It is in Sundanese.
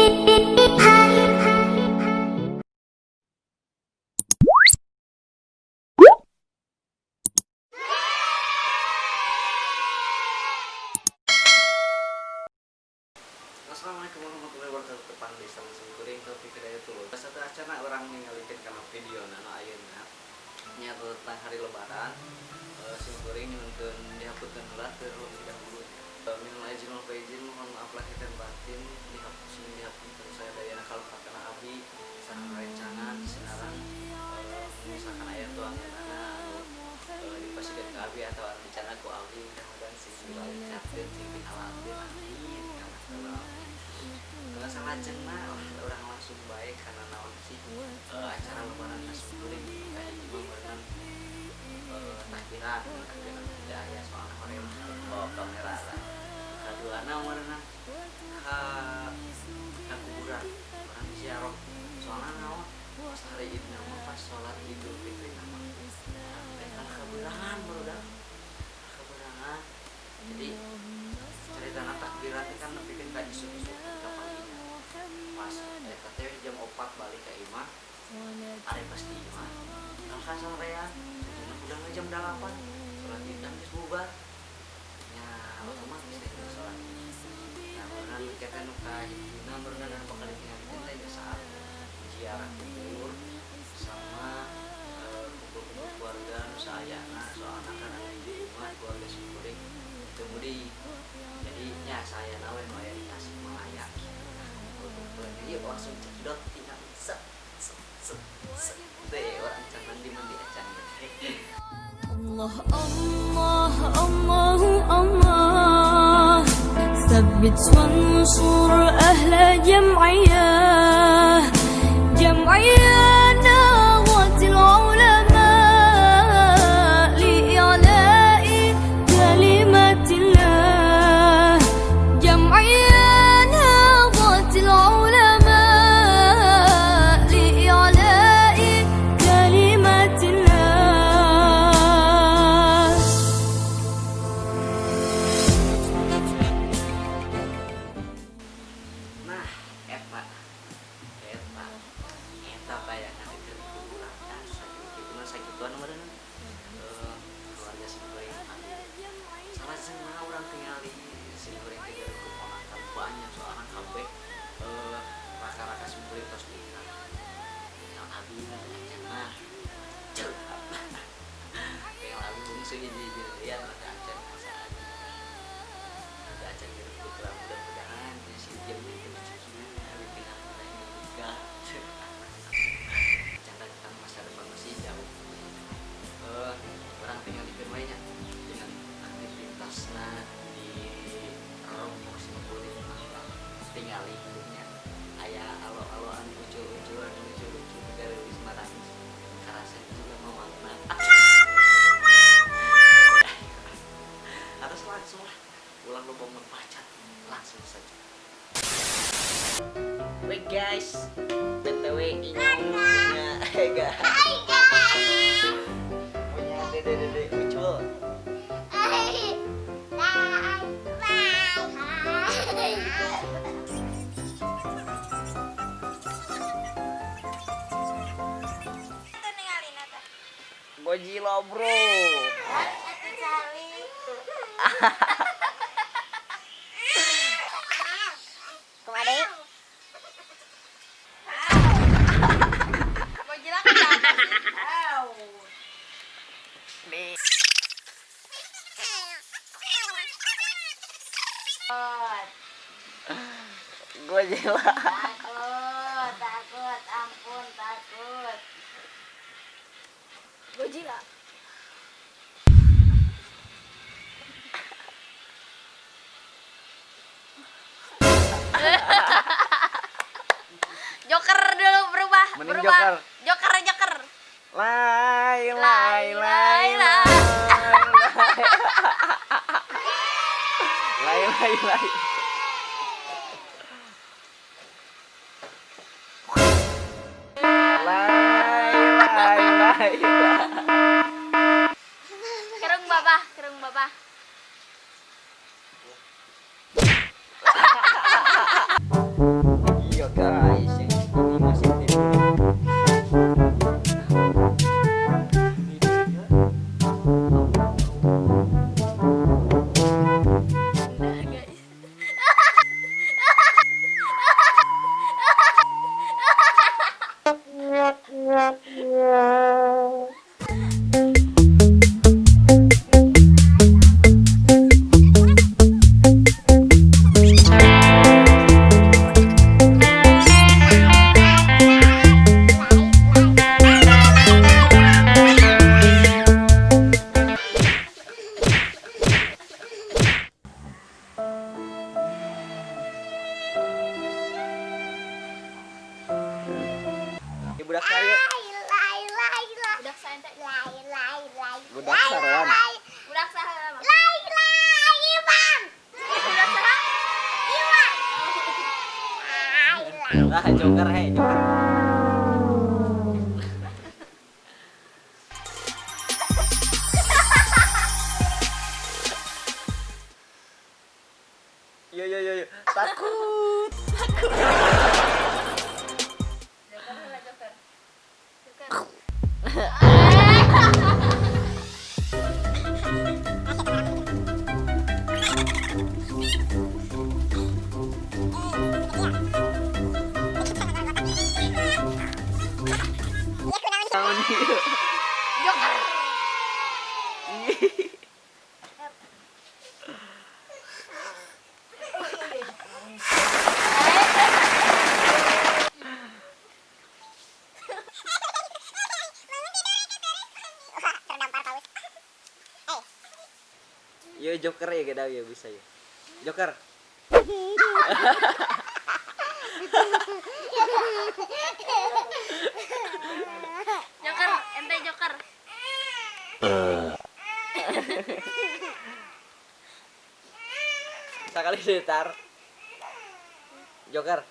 Assalamualaikum warahmatullahi wabarakatuh. Tepang di sama kuring Taufik Hidayatullah. Sateuacanna urang ningalikeun kana video anu ayeuna nya tentang hari Lebaran. Sim kuring nyuhunkeun dihapunten heula terlebih dahulu. Minal aidin wal faizin, mohon maaf lahir dan batin, dihapus dihapunten sadayana kalepatan abdi sareng rerencangan sinareng misalkan aya tuanganana anu dipasihkeun ka abdi atau anu dicana ku abdi, mudah-mudahan sing dilalingkarkeun, sing dihalalkeun, amin ya rabbal alamin. Salajengna lah urang langsung bae karena naon sih acara Lebaran sim kuring kahiji mah berenang takbiran, takbiran tidak aya soalna hoream bawa kamera lah. Kaduana meureunan ka kuburan urang ziarah, soalna naon, pas hari Id mah, pas sholat Idul Fitri mah teh kan kaberangan, barudak kaberangan. Jadi ceritana takbiran teh kan nepikeun ka isuk-isuk ka paginya. Pas eta teh jam 4 balik ka imah, are pas di imah kan kasorean, udah jam 8 sholat Id kan geus bubar nya, otomatis teh sholat. Nah, berenang kita nu kahijina berenang anu bakal ditinggalikeun teh saat ziarah kubur sama kumpul-kumpul keluarga nu saayana, soalna kan di rumah keluarga sim kuring teu mudik, jadi nya saayana we nu aya di Tasikmalaya. Nah, kumpul-kumpul yuk, langsung cekidot, tinggal set set set set teh urang can mandi mandi acan. الله الله الله الله ثبت وانصر أهل جمعية جمعية نهضة العلماء لإعلاء كلمة الله، جمعية نهضة العلماء لإعلاء كلمة الله. Nah, eta eta eta bayangan itu kuburan dasar gitu mah sakituan meureun keluarga sim kuring. Salajengna urang tingali sim kuring teh gaduh keponakan banyak, soalna kabeh raka-raka sim kuring tos nikah, tinggal abi na acan mah curhat, tinggal abi bungsu hiji-hiji ya maka acan asa nikah, ada acan gaduh putra. Mudah-mudahan ya si jam itu rezekina abi tinggal nikah. Canda kan masa depan masih jauh. Urang tinggalikeun wae nya dengan aktivitasna di kelompok sim kuring mah tingali nya aya alo-alo anu lucu-lucu, anu lucu-lucu garis marangis karasa juga mamakna. Harus langsung lah, ulah lupa membaca, langsung saja. Wait guys, BTW ini punya guys, punya dede dede ucul. Hai. Bye. Bye. Godzilla bro. Atuh calik. Kumaha deui? Godzilla kenapa sih? Nih. Godzilla. Takut, takut, ampun, takut. Godzilla. Joker dulu berubah, Mending berubah. Joker. Joker, Joker. Lai lai lai Lai, lai. Lai lai lai. Lai lai lai. Kerung babah, kerung babah. Iya. Budak saya. Budak saya ente. Budak saroan. Budak saha mah? Budak saha? Lah joker hei, joker. Yo yo yo yo. Takut. Joker lah joker. Joker. Tahun ieu. Joker. Yo joker ya gedau ya bisa ya. Joker. Joker, ente joker. Sekali setar. Joker.